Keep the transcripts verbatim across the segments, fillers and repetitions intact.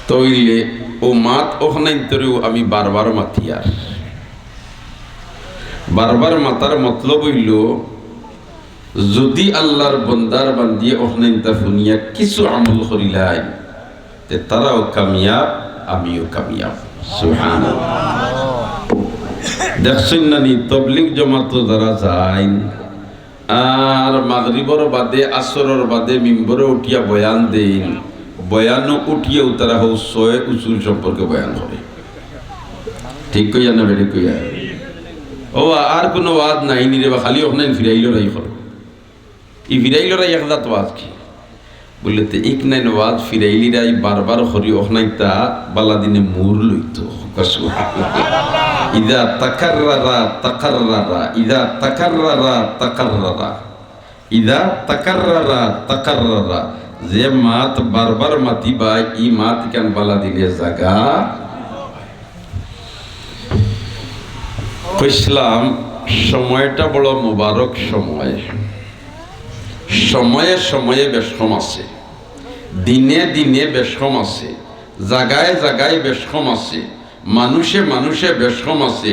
তইলে অউ মাত অখনাইন্তরেউ আমি বারবার মাতিয়ার। বারবার মাতার মতলব অইলো, যুদি আল্লার বন্দার বান্দিয়ে অখনাইন্তা হুনিয়া কিছু আমল করিলাইন, তে তারাও কামিয়াব, আমিও কামিয়াব। সুবহানাল্লাহ। দেখছইন না নি, তবলিগ জমাতো যারা যাইন, আর মাগরিবর বাদে, আসরর বাদে মিম্বরে উঠিয়া বয়ান দেইন, বয়ানো উঠিয়াউ তারা হউ ছয় উসুল সম্পর্কে বয়ান করে। ঠিক কইয়ার না বেঠিক কইয়ার? ও, আর কুনু ওয়াজ নাই নি রে বা, খালি অখনাইন ফিরাইল রাই করো। ই ফিরাইল রাই এক জাত ওয়াজ কি? বুলে, তে ইকনাইন ওয়াজ ফিরাইলিরাই বারবার করি অখনাইন্তা বালা দিনে মুর লইতো। ইদা তাকাররারা তাকাররারা, ইদা তাকাররারা তাকাররারা, ইদা তাকাররারা তাকাররারা। যে মাত বারবার মাতিবায়, ই মাত ইখান বালা দিনে জাগা। কইছলাম, সময়টা বড় মুবারক সময়। সময়ে সময়ে বেশকম আছে, দিনে দিনে বেশকম আছে, জাগায় জাগায় বেশকম আছে, মানুষে মানুষে বেশকম আছে,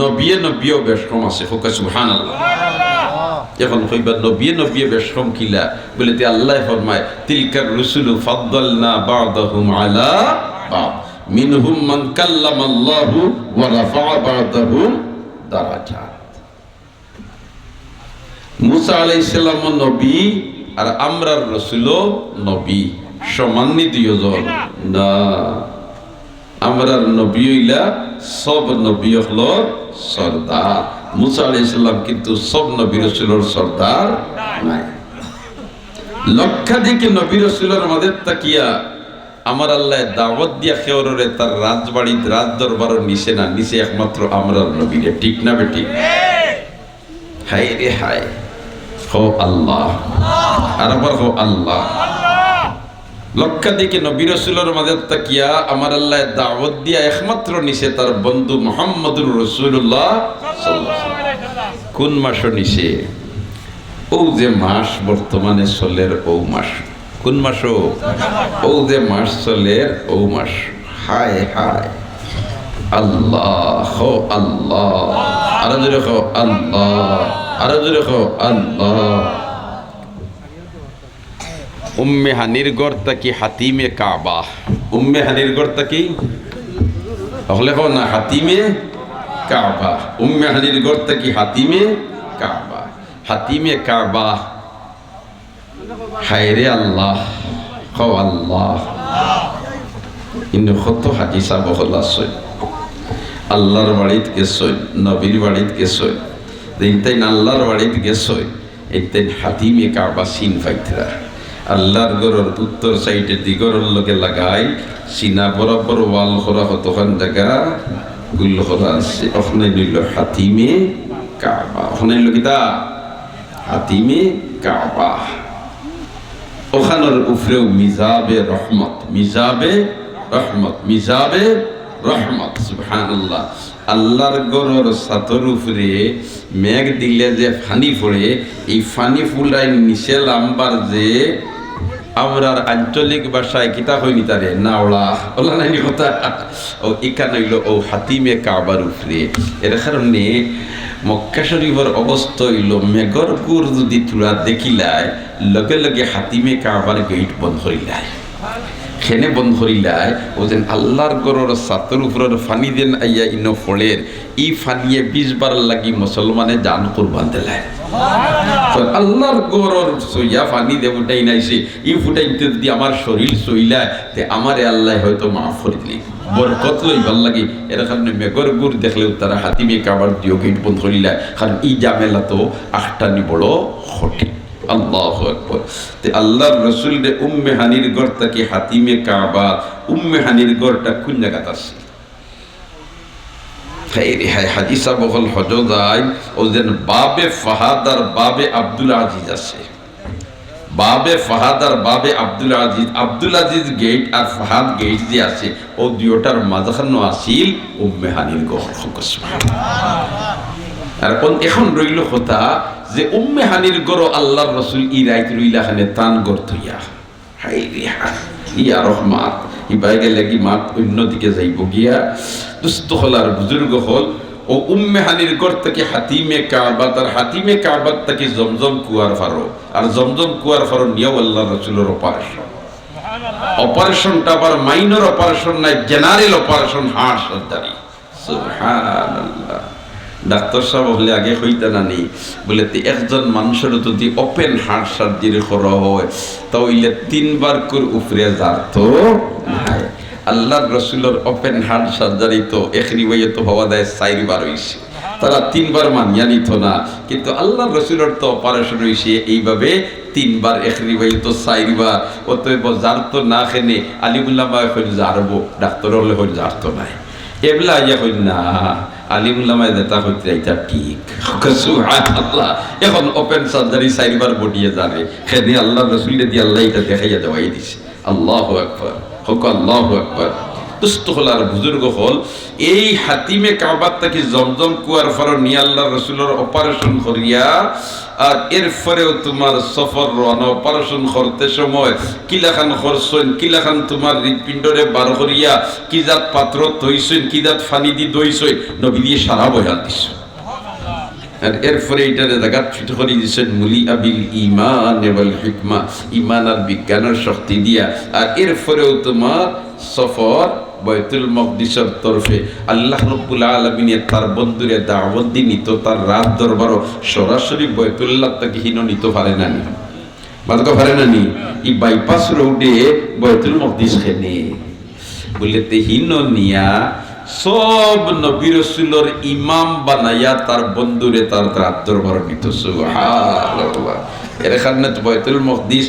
নবিয়ে নবিয়েও বেশকম আছে। কউক্কা সুবহানাল্লাহ। অখন কইবা, নবিয়ে নবিয়ে বেশকম কিলা? বুলে, তে আল্লায় ফরমায়, তিলকার রুসুলু ফাদ্দালনা বা'দাহুম আলা বা'দ। মিনহুম মান কাল্লামাল্লাহু ওয়া রাফাআ বা'দাহুম দারাজাত। মুসা আলাইহিস সালামও নবী, আর আমরার রসুলও নবী। সমান নি দুইজন? না। আমরার নবী অইলা সব নবী অকলর সর্দার। মুসা আলাইহিস সালাম কিন্তু সব নবী রসুলর সর্দার নায়। লক্ষাধিক নবী রসুলর মাঝে থাকিয়া আমার আল্লায় দাওয়াত দিয়া কেউররে তার রাজবাড়িত, রাজদরবারো নিছে না, নিছে একমাত্র আমরার নবীরে। ঠিক না বেঠিক? হায় রে হায়, কও আল্লাহ। আরেকবার কও আল্লাহ। লক্ষাধিক নবী রসুলর মাঝে থাকিয়া আমার আল্লায় দাওয়াত দিয়া একমাত্র নিছে তার বন্ধু মুহাম্মদুর রাসূলুল্লাহ সাল্লাল্লাহু আলাইহি ওয়াসাল্লাম। কুন মাসো নিছে? অউ যে মাস বর্তমানে চলের, অউ মাস। কুন মাসো? অউ যে মাস চলের, অউ মাস। হায় হায়। আল্লাহ, কও আল্লাহ। আরো জোরে কও আল্লাহ। আরো জোরে কও আল্লাহ। উম্মে হানির ঘর থাকি হাতিমে কাবা। উম্মে হানির ঘর থাকি, হকলে কও না, হাতিমে কাবা। উম্মে হানির ঘর থাকি হাতিমে কাবা। হাতিমে কাবা। হায় রে আল্লাহ, কও আল্লাহ। ইনো কত হাজি সাব অকল আছইন, আল্লার বাড়িত গেছইন, নবীর বাড়িত গেছইন, দিন তাইন আল্লার বাড়িত গেছইন, ইন তাইন হাতিমে কাবা চিন পাইতরা। আল্লার ঘরর উত্তর সাইডেদি ঘরর লগে লাগাইল, সিনা বরাবর ওয়াল করা, কতখান জাগা গোল করা আছে। অখান অইলো হাতিমে কাবা। অখান অইলো কিতা? হাতিমে কাবা। অখানর উপরেও মিজাবে রহমত, মিজাবে রহমত, মিজাবে রহমত। সুবহানাল্লাহ। আল্লার ঘরর ছাতর উপরে মেঘ দিলে যে পানি পড়ে, ই পানি ফুলাইন নিচে লামবার যে, আমরার আঞ্চলিক ভাষায় কিতা কইন ইতারে, নাওড়া, অলা নায়নি কথা? অউ ইখান অইলো অউ হাতিমে কাবার উপরে। এর কারণে মক্কা শরীফর অবস্থা অইলো, মেঘর গুর যুদি থুড়া দেখিলায়, লগে লগে হাতিমে কাবার গেইট বন্ধ করিলায়। কেনে বন্ধ করিলায়? অউ যেন আল্লার ঘরর ছাতর উপরর পানি যেন আইয়া ইনো পড়ের, ই পানিয়ে বিশ বার লাগি মুসলমানে জান কুরবান দিলায়। তো আল্লার ঘরর সইয়া পানি যে ফুটাইন আইছে, ই ফুটাইন্তে যুদি আমার শরীল সইলায়, তে আমারে আল্লায় হয়তো মাফ করি দিলে। বরকত লইবার লাগি, এর কারণে মেঘর গুর দেখলেউ তারা হাতিমে কাবার দুইও গেইট বন্ধ করিলায়, কারণ ই ঝামেলা তো আখটানি বড় কঠিন। আল্লাহু আকবার। তে আল্লার রসুলরে উম্মে হানির ঘর থাকি হাতিমে কাবা, উম্মে হানির ঘরটা কুন জাগাত আছে? হায় রে হায়, হাজি সাব অকল হজো যাইন, অউ যেন বাবে ফাহাদ আর বাবে আব্দুল আজিজ আছে। বাবে ফাহাদ আর বাবে আব্দুল আজিজ, আব্দুল আজিজ গেইট আর ফাহাদ গেইট যে আছে, অউ দুইওটার মাঝখানো আছিল উম্মে হানির ঘর। আর অন-, এখন রইলো কথা যে উম্মে হানির ঘরো আল্লার রসুল ই রাইত রইলা কেনে তান ঘর থইয়া। হায় রে হায়। ই আরো মাত, ইবায় গেলে কি মাত অন্যদিকে যাইব গিয়া। দোস্ত অকল আর বুজুর্গ অকল, অউ উম্মে হানির ঘর থাকি হাতিমে কাবাত, আর হাতিমে কাবাত থাকি জমজম কুয়ার পারো, আর জমজম কুয়ার পারো নিয়াও আল্লাহর রসুলর operation। Operation টা আবার minor operation নায়, general operation, heart surgery। সুবহানাল্লাহ। ডাক্তার সাব অকলে আগে কইতা না নি, বুলে, তে একজন মানষর যদি open heart surgery করা অয়, তা অইলে তিনবার কুর উপরে যার তো নাই। আল্লাহর রসুলর open heart surgery তো এক রিওয়ায়তো পাওয়া যায় চাইরবার অইছে, তারা তিনবার মানিয়া নিত না, কিন্তু আল্লাহর রসুলর তো operation অইছে এইভাবে তিনবার, এক রিওয়ায়তো চাইরবার। অতএব যার তো না কেনে, আলিম উলামায় কইন যারবো, ডাক্তার অকলে কইন যার তো নাই। এবলা আইয়া কইন না, আলিম উলামায় যেটা কইতরা ইটা ঠিক। সুবহানাল্লাহ। এখন open surgery চাইরবার body এ যারে, কেনে আল্লাহর রসুলরে দি আল্লায় ইটা দেখাইয়া দেওয়াই দিছে। আল্লাহু আকবার। কউক্কা আল্লাহু আকবার। দোস্ত অকল আর বুজুর্গ অকল, এই হাতিমে কাবাত থাকি জমজম কুয়ার পারো নিয়া আল্লাহর রসুলর operation করিয়া, আর এরপরেও তুমার সফর রওয়ানা, operation করতে সময় কিলাখান করছইন, কিলাখান তুমার হৃদপিণ্ডরে বার করিয়া, কি জাত পাত্র থইছইন, কি জাত পানি দি ধইছইন, নবীজিয়ে সারা বয়ান দিছইন। আর এরপরে ইটারে জাগাত fit করি দিছইন, মুলিআ বিল ঈমান ওয়াল হিকমা, ঈমান আর বিজ্ঞানর শক্তি দিয়া। আর এরপরেও তুমার সফর বায়তুল মকদিসর তরফে আল্লাহ রব্বুল আলামিনে তার বন্ধুরে দাওয়াত দি নিত, তার রাজ দরবারো সরাসরি বায়তুল্লাহ থাকি হিনো নিত পারে না নি? মাতউক্কা পারে না নি? ই bypass road এ বায়তুল মকদিস কেনে? বুলে, তে হিনো নিয়া সব নবী রসুলর ইমাম বানাইয়া তার বন্ধুরে তার রাজ দরবারো নিত। সুবহানাল্লাহ। এর কারণে তো বায়তুল মকদিস,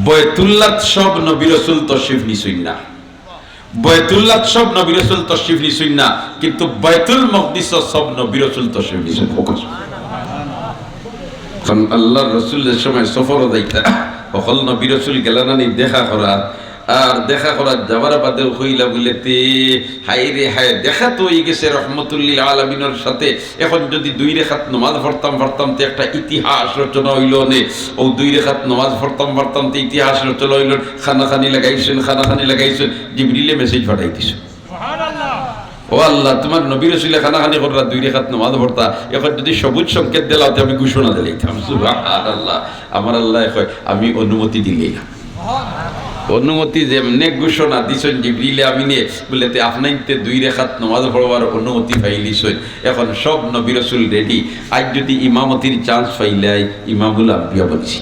বায়তুল্লাত সব নবী রসুল তশরিফ নিছইন না, বায়তুল্লাত সব নবী রসুল তশরিফ নিছইন না, কিন্তু বায়তুল মকদিসো সব নবী রসুল তশরিফ নিছইন। কারণ আল্লাহর রসুল যে সময় সফরো যাইতা, হকল নবী রসুল গেলা না নি দেখা করাত, আর দেখা করাত যাওয়ার বাদেও কইলা বুলে, তে হায় রে হায়, দেখা তো অইগেছে রহমতুল্লিল আলামিনর সাথে। এখন যদি দুই রেখাত নমাজ পড়তাম, পড়তাম, তে একটা ইতিহাস রচনা অইলো নে। অউ দুই রেখাত নমাজ পড়তাম, পড়তাম, তে ইতিহাস রচনা অইলো। কানাকানি লাগাইছইন, কানাকানি লাগাইছইন, জিবরিলে message পাঠাই দিছইন। ও আল্লাহ, তুমার নবী রসুলে কানাকানি কররা দুই রেখাত নমাজ পড়তা, এখন যদি সবুজ সংকেত দিলাও, তে আমি ঘোষণা দিলাইতাম। সুবহানাল্লাহ। আমার আল্লায় কয়, আমি অনুমতি দিলাইলাম। অনুমতি যেমনে ঘোষণা দিছইন জিবরিলে আমিনে, বুলে, তে আপনাইন্তে দুই রেখাত নমাজ পড়বার অনুমতি পাইলিছইন। এখন সব নবী রসুল ready। আইজ যদি ইমামতির chance পাইলাই, ইমামুল আম্বিয়া বনিছি।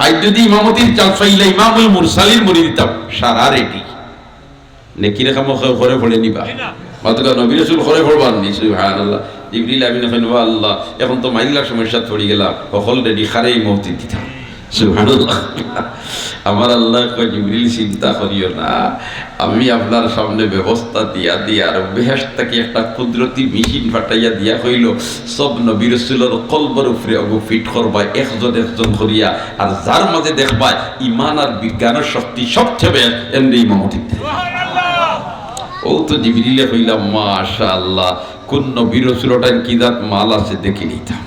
আইজ যদি ইমামতির chance পাইলাই, ইমামুল মুরসালিন বনি দিতাম। সারা ready। নেকির কামো কেউ হরে পড়ে নি বা? মাতউক্কা নবী রসুল হরে পড়বা নি? সুবহানাল্লাহ। জিবরিল আমিনে কইন, ও আল্লাহ, এখন তো মাইল্লা সমস্যাত পড়ি গেলাম, হকল ready, কারে ইমামতি দিতাম। সুবহানাল্লাহ। আমার আল্লায় কয়, জিবরিল, চিন্তা করিও না, আমি আপনার সামনে ব্যবস্থা দিয়া দিয়ার, বেহেশত থাকি একটা কুদরতি মেশিন পাঠাইয়া দিয়া কইলো, সব নবী রসুলর কলবর উপরে অগু fit করবায় একজন একজন করিয়া, আর যার মাঝে দেখবায় ইমান আর বিজ্ঞানর শক্তি সবচেয়ে বেশ, এনরে ইমামতি দিতাম। অউ তো জিবরিলে কইলা, মাশাআল্লাহ, কুন নবী রসুল অটাইন কি জাত মাল আছে দেখিলিতাম।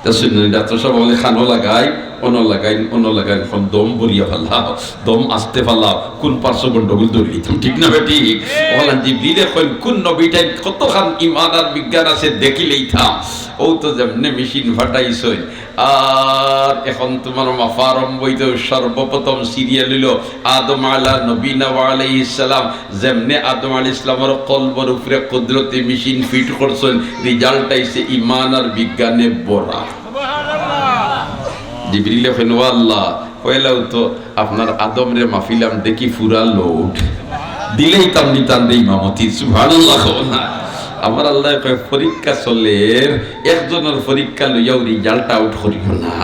তে হুনইন, ডাক্তার সাব অকলে কানো লাগাইন, অনো লাগাইন, অনো লাগাইন, অখন দম ভরিয়া ফালাও, দম আস্তে ফালাও, কুন পার্শ্ব গন্ডগোল ধরিলিতাম, ঠিক না বেঠিক? অখন জিবরিলে কইন, কুন নবীটাইন কতখান ইমান আর বিজ্ঞান আছে দেখিলিতাম। অউ তো যেমনে মেশিন পাঠাইছইন, আর এখন তুমার মাপা আরম্ভ অইতো, সর্বপ্রথম serial অইলো আদম আলা নবীনা ওয়া আলাইহিস সালাম। যেমনে আদম আলাইহিস সালামর কলবর উপরে কুদরতি মেশিন fit করছইন, result আইছে ইমান আর বিজ্ঞানে ভরা। জিবরিলে কইন, ও আল্লাহ, পয়লাউ তো আপনার আদমরে মাপিলাম, দেখি পুরা load। দিলাইতাম নি তানরে ইমামতি, সুবহানাল্লাহ কও না। আমার আল্লায় কয়, পরীক্ষা চলের, একজনর পরীক্ষা লইয়াউ result out করিও না।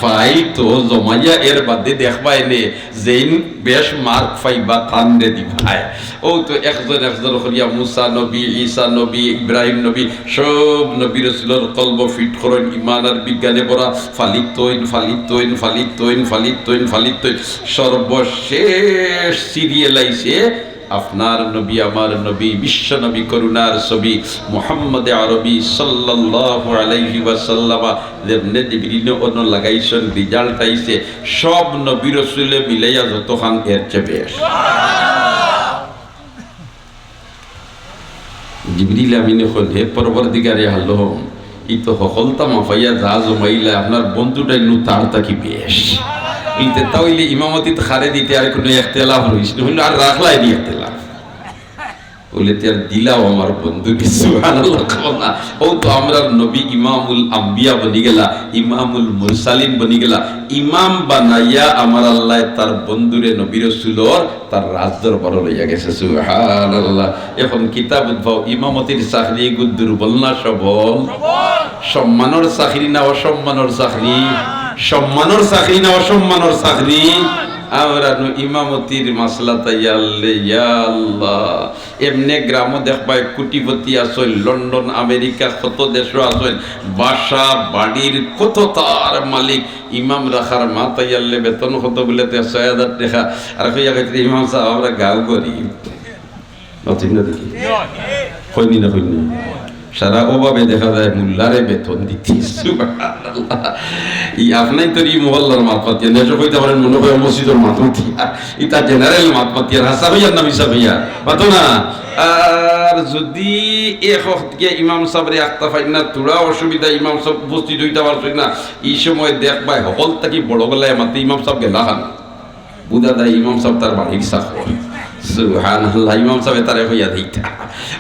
File তো জমাইয়া এর বাদে দেখবায় নে, যেইন বেশ mark পাইবা তানরে দিবায়। অউ তো একজন একজন করিয়া মুসা নবী, ঈসা নবী, ইব্রাহিম নবী, সব নবী রসুলর কলব fit করইন, ইমান আর বিজ্ঞানে ভরা, ফালিতইন, ফালিতইন, ফালিতইন, ফালিতইন, ফালিতইন। সর্বশেষ serial আইছে আপনার নবী, আমার নবী, বিশ্ব নবী, করুণার ছবি মুহাম্মদে আরবি সাল্লাল্লাহু আলাইহি ওয়াসাল্লাম, যেমনে জিবরিলে অনো লাগাইছইন, result আইছে, সব নবী রসুলে মিলাইয়া যতখান এর চেয়ে বেশ। জিবরিল আমিনে কইন, "হে পরওয়ারদিগারে আলম, ই তো হকলতা মাফাইয়া যা জমাইলা, আপনার বন্ধুটাই নু তার থাকি বেশ।" ইতে তা অইলে ইমামতিত কারে দিতে আর কুনু ইখতিলাফ রইছে না, অইল আর রাখলায় নি ইখতিলাফ। অইলে তে আর দিলাও আমার বন্ধুরে, সুবহানাল্লাহ কও না। অউ তো আমরার নবী ইমামুল আম্বিয়া বনি গেলা, ইমামুল মুরসালিন বনি গেলা। ইমাম বানাইয়া আমার আল্লায় তার বন্ধুরে নবী রসুলর তার রাজদরবারো লইয়া গেছে, সুবহানাল্লাহ। এখন কিতাবত পাও, ইমামতির চাকরি এগু দুর্বল না সবল? সম্মানর চাকরি না অসম্মানর চাকরি? সম্মানর চাকরি না অসম্মানর চাকরি? আমরা নু ইমামতির মাসলা তাইয়ারলে, ইয়া আল্লাহ, এমনে গ্রামো দেখবায় কোটিপতি আছইন, লন্ডন, আমেরিকা, কত দেশো আছইন, বাসা, বাড়ির কত তার মালিক, ইমাম রাখার মাত আইয়ারলে বেতন কত বুলে, তে ছয় হাজার টেকা। আর কইয়া কইতে, "ইমাম সাব, আমরা গাঁও গরিব।" মাতইন না দেখি। কইন নি না কইন নি? সারা অভাবে দেখা যায় মোল্লারে বেতন দিতে। সুবহানাল্লাহ। ই আপনাইনতর ই মহল্লার মাত মাতিয়ার, নেশো কইতা পারইন মনে কয় মসজিদর মাত মাতিয়ার, ইতা general মাত মাতিয়ার, হাছা কইয়ার না মিছা কইয়ার? মাতো না। আর যুদি এক অক্ত গিয়া ইমাম সাবরে আখতা পাইন না, থুড়া অসুবিধা, ইমাম সাব উপস্থিত অইতা পারছইন না, ই সময় দেখবায় হকল থাকি বড় গলায় মাতে, "ইমাম সাব গেলা কানো?" বুঝা যায় ইমাম সাব তার বাড়ির চাকর। সুবহানাল্লাহ, ইমাম সাবে তারে কইয়া দিতা।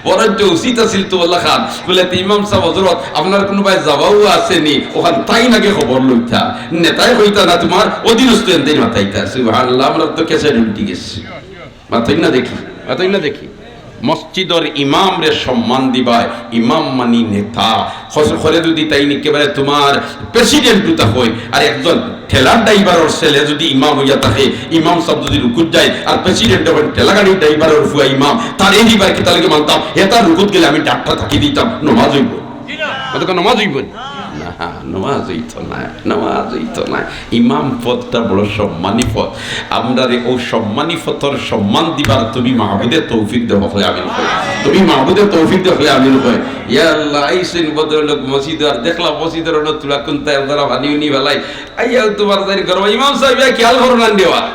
বরঞ্চ উচিত আছিল তো অলাখান, বুলে, "তে ইমাম সাব হজরত, আপনার কুনুবায় যাওয়াও আছে নি, অখান তাইন আগে খবর লইতা।" নেতায় কইতা না, তুমার অধীনস্থ এনতেই মাতাইতা। সুবহানাল্লাহ, আমরার তো cassette উল্টি গেছে। মাতইন না দেখি, মাতইন না দেখি। মসজিদর ইমামরে সম্মান দিবায়, ইমাম মানি নেতা। খস-, খরে যুদি তাইন একেবারে তুমার president উতা অয়, আর একজন ঠেলার driverর ছেলে যুদি ইমাম অইয়া থাকে, ইমাম সাব যুদি রুকুত যায়, আর president অখন ঠেলাগাড়ির driverর ফুয়া ইমাম, তারে দিবার কিতার লাগি মানতাম, হে তার রুকুত গেলে আমি ডাকটা থাকি দিতাম, নমাজ অইবো। অতক্ষণ নমাজ অইবো নি? না, নমাজ অইতো নায়, নমাজ অইতো নায়। ইমাম পদটা বড় সম্মানী পদ। আমরারে অউ সম্মানী পদর সম্মান দিবার তুমি মাবুদে তৌফিক দেও, হকলে আমিন কই। তুমি মাবুদে তৌফিক দেও, হকলে আমিন কই। ইয়া আল্লাহ, আইছইন ভদ্রলোক মসজিদো, আর দেখলা মসজিদর অনো থুড়া কুন্তা একজরা পানি উনি ফালাই। আইয়াও তুমার যাইর ঘরো, ইমাম সাব, ইয়া খিয়াল করো না দেওয়া।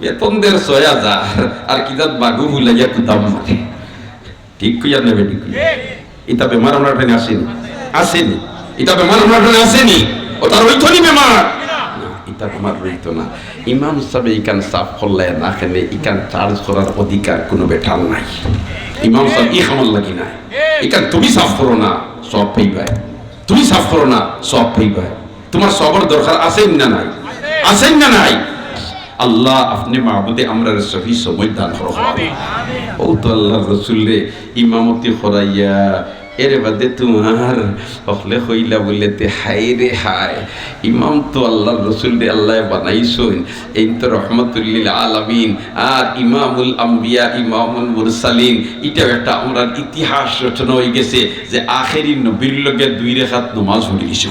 বেতন দের ছয় হাজার, আর কিতা বাগু ফুলাইয়া কুদাম মারে। ঠিক কইয়ার না বেঠিক কইয়ার? ইতা বেমার আমরার ঠাইন আছে নি? আছে নি? ইতা বেমার আমরার ঠাইন আছে নি? অতা রইতো নি বেমার? না, ইতা বেমার রইতো না। ইমাম সাবে ইখান সাফ করলায় না কেনে, ইখান charge করার অধিকার কুনু বেটার নাই। ইমাম সাব ই কামর লাগি নায়। ইখান তুমি সাফ করো না, সওয়াব পাইবায়। তুমি সাফ করো না, সওয়াব পাইবায়। তুমার সওয়াবর দরকার আছে নি না নাই? আছে নি না নাই? আল্লাহ, আপনে মাবুদে আমরারে সহি সমঝ দান করো। অউ তো আল্লাহর রসুলরে ইমামতি করাইয়া, এর বাদে তুমার হকলে কইলা বুলে, তে হায় রে হায়, ইমাম তো আল্লাহর রসুলরে আল্লায় বানাইছইন, এইন তো রহমাতুল্লিল আলামিন, আর ইমামুল আম্বিয়া, ইমামুল মুরসালিন, ইটাও একটা আমরার ইতিহাস রচনা অইগেছে যে আখেরি নবীর লগে দুই রেকাত নমাজ পড়ি গেছে।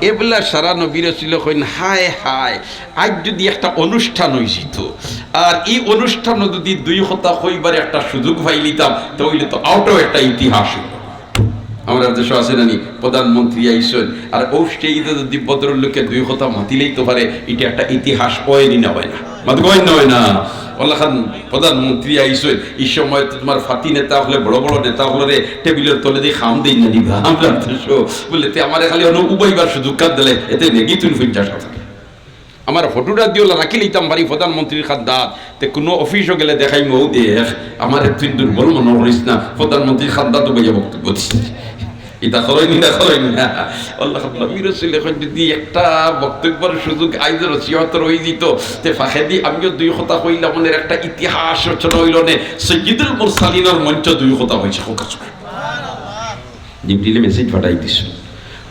এবলা সারা নবী রসুলে কইন, হায় হায়, আইজ যুদি একটা অনুষ্ঠান অইযিতো, আর ই অনুষ্ঠানো যুদি দুই কথা কইবার একটা সুযোগ পাইলিতাম, তে অইলে তো অউটাও একটা ইতিহাস অইলো। আমরার দেশো আছে না নি, প্রধানমন্ত্রী আইছইন, আর অউ stage-এ যুদি ভদ্রলোকে দুই কথা মাতিলাইতো পারে, ইটা একটা ইতিহাস অয় নি না অয় না? মাতো কইন না অয় না? অলাখান প্রধানমন্ত্রী আইছইন, ই সময় তো তুমার ফাতি নেতা অকলে, বড় বড় নেতা অকলরে টেবিলর তলেদি খাম দেইন না নি বা? আমরার দেশো বুলে, তে আমারে খালি অনো উবাইবার সুযোগ কার দিলে, এতে নেগি তুই পঞ্চাশ হাজার। আমার ফটোটা দিওলা রাখিলিতাম পারি প্রধানমন্ত্রীর খান্দাত, তে কুনু অফিসো গেলে দেখাইমু, "অউ দেখ, আমারে তুই দুর্বল মনো করিস না, প্রধানমন্ত্রীর খান্দাত বইয়া বক্তব্য দিস।" ইতা করইন না, করইন না। আল্লাহর নবী রসুলে কইন, যুদি একটা বক্তব্যর সুযোগ আইজ নসিহতর অইযিতো, তে ফাঁকেদি আমিও দুই কথা কইলাম, মনের একটা ইতিহাস রচনা অইলো নে, সৈয়দুল মুরসালিনর মঞ্চ দুই কথা কইছে, কত সুন্দর। জিবরিলে message পাঠাই দিছইন,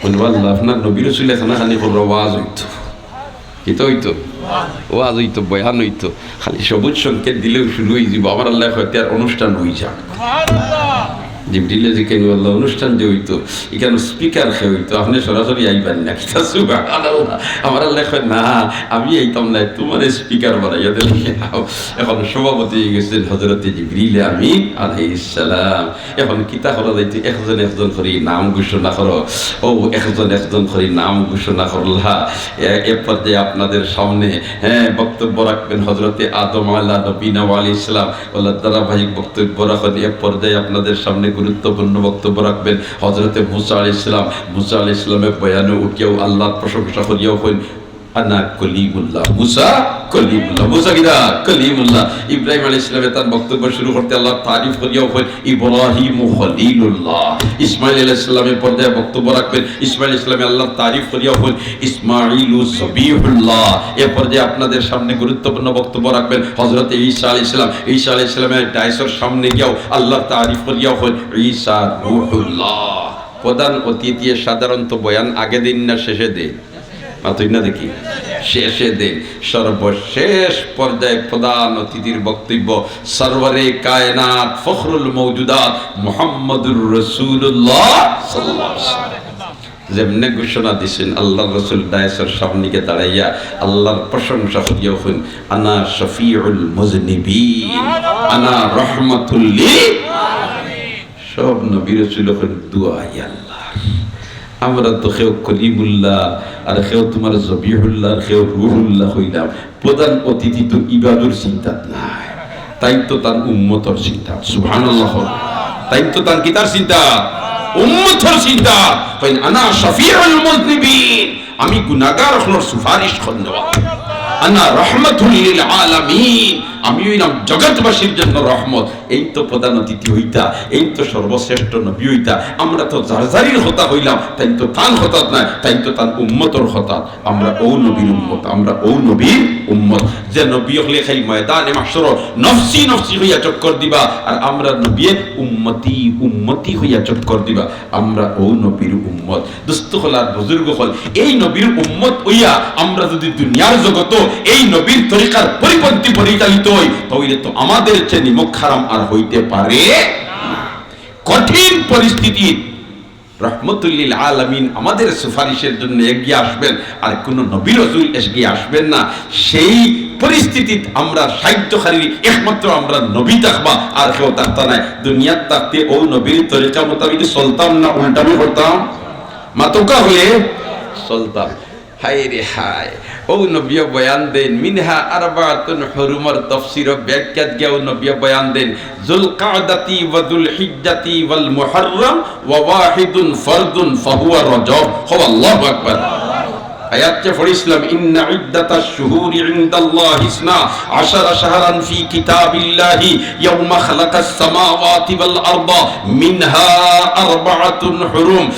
কইন, "আল্লাহ, আপনার নবী রসুলে খানাখানি কররা ওয়াজ অইতো।" কিতা অইতো? ওয়াজ অইতো, বয়ান অইতো। খালি সবুজ সংকেত দিলেউ শুরু অইযিবো। আমার আল্লায় কইন, "তে আর অনুষ্ঠান অইযাক।" জিবরিলে জিকাইন, "আল্লাহ, অনুষ্ঠান যে অইতো, ইখান speaker কে অইতো, আপনে সরাসরি আইবা নি না কিতা?" সুবহানাল্লাহ। আমার আল্লায় কয়, "না, আমি আইতাম না, তুমারে speaker বানাইয়া দিলাম।" অখন সভাপতি অইগেছইন হযরতে জিবরিলে আমিন আলাইহিস সালাম। অখন কিতা করা যাইতো? একজন একজন করি নাম ঘোষণা করো। অউ একজন একজন করি নাম ঘোষণা করলা। এ, এ পর্যায়ে আপনাদের সামনে, হ্যাঁ, বক্তব্য রাখবেন হযরতে আদম আলা নবীনা ওয়া আলাইহিস সালাম। ওলা ধারাবাহিক বক্তব্য রাখেন। এ পর্যায়ে আপনাদের সামনে গুরুত্বপূর্ণ বক্তব্য রাখবেন হযরতে মুসা আলাইহিস সালাম। মুসা আলাইহিস সালামে বয়ানে উঠিয়াউ আল্লাহর প্রশংসা করিয়াউ কইন, "আনা কলিমুল্লাহ।" মুসা কলিমুল্লাহ। মুসা কিতা? কলিমুল্লাহ। ইব্রাহিম আলাইহিস সালামে তান বক্তব্য শুরু করতে আল্লাহর তারিফ করিয়াউ কইন, "ইব্রাহিমু খলিলুল্লাহ।" ইসমাইল আলাইহিস সালামে পর্যায়ে বক্তব্য রাখবেন। ইসমাইল আলাইহিস সালামে আল্লাহর তারিফ করিয়াউ কইন, "ইসমাইলু জবিহুল্লাহ।" এ পর্যায়ে আপনাদের সামনে গুরুত্বপূর্ণ বক্তব্য রাখবেন হযরতে ঈসা আলাইহিস সালাম। ঈসা আলাইহিস সালামে ডায়াসর সামনে গিয়াউ আল্লাহর তারিফ করিয়াউ কইন, "ঈসা রুহুল্লাহ।" প্রধান অতিথিয়ে সাধারণত বয়ান আগে দেইন না শেষে দেইন? মাতইন না দেখি, শেষে দেইন। সর্বশেষ পর্যায়ে প্রধান অতিথির বক্তব্য সরওয়ারে কায়নাত ফখরুল মওজুদাত মুহাম্মাদুর রাসূলুল্লাহ সাল্লাল্লাহু আলাইহি ওয়াসাল্লাম। যেমনে ঘোষণা দিছইন, আল্লাহর রাসূল ডায়াসর সামনে গিয়া দাঁড়াইয়া আল্লাহর প্রশংসা করিয়াউ কইন, "আনা শফিউল মুজনিবিন, আনা রাহমাতুল লিল।" সব নবী রাসূল অকল দোয়াই আল্লাহর। আমরা তো কেউ কলিমুল্লাহ, আর কেউ তুমার জবিহুল্লাহ, আর কেউ রুহুল্লাহ কইলাম। প্রধান অতিথি তো ইবাদুর চিন্তাত নাই, তাইন তো তান উম্মতর চিন্তাত। সুবহানাল্লাহ। তাইন তো তান কিতার চিন্তাত? উম্মতর চিন্তাত। কইন, "আনা শফিউল মুজনিবিন।" আমি গুনাহগার অকলর সুপারিশ করনেওয়ালা। আনা রাহমাতুল লিল আলামিন, আমি অইলাম জগৎবাসীর জন্য রহমত। এইন তো প্রধান অতিথি অইতা, এইন তো সর্বশ্রেষ্ঠ নবী অইতা। আমরা তো যার যারির কথা কইলাম, তাইন তো তান কথাত নায়, তাইন তো তান উম্মতর কথাত। আমরা অউ নবীর উম্মত, আমরা অউ নবীর উম্মত। যে নবী অকলে খালি ময়দানে মাহশরো নফসি নফসি কইয়া চক্কর দিবা, আর আমরার নবীয়ে উম্মতি উম্মতি কইয়া চক্কর দিবা। আমরা অউ নবীর উম্মত। দোস্ত অকল আর বুজুর্গ অকল, এই নবীর উম্মত অইয়া আমরা যুদি দুনিয়ার জগতো এই নবীর তরিকার পরিপন্থী পরিচালিত অই, তাইলে তো আমাদের চেয়ে নিমক হারাম আর অইতে পারে না। কঠিন পরিস্থিতি, রহমতুল্লিল আলামিন আমাদের সুপারিশের জন্য এগিয়ে আসবেন, আর কোনো নবী রাসূল এগিয়ে আসবেন না। সেই পরিস্থিতিত আমরা সাহায্যকারী একমাত্র আমরা নবী থাকবা, আর কেউ থাকতা নায়। দুনিয়াত থাকতে অউ নবীর তরিকা মোতাবেক চলতাম না উল্টামি করতাম? মাতউক্কা অকলে, চলতাম। হায় রে হায়, অউ নবীয়ে বয়ান দেইন, মিনহা আরবাতুন হুরুমর তফসির ও ব্যাখ্যাত গিয়া অউ নবীয়ে বয়ান দেইন, যুল কাদাতি ওয়া যুল হিজ্জাতি ওয়াল মুহাররম ওয়া ওয়াহিদুন ফারদুন ফাহুয়া রজব। কও আল্লাহু আকবার। আয়াত যে পড়ছিলাম, ইন্না ইদ্দাতাশ শুহুরি ইনদাল্লাহি ইসনা আশারা শাহরান ফি কিতাবিল্লাহি ইয়াউমা খালাকাস সামাওয়াতি ওয়াল আরদা মিনহা আরবাতুন হুরুম।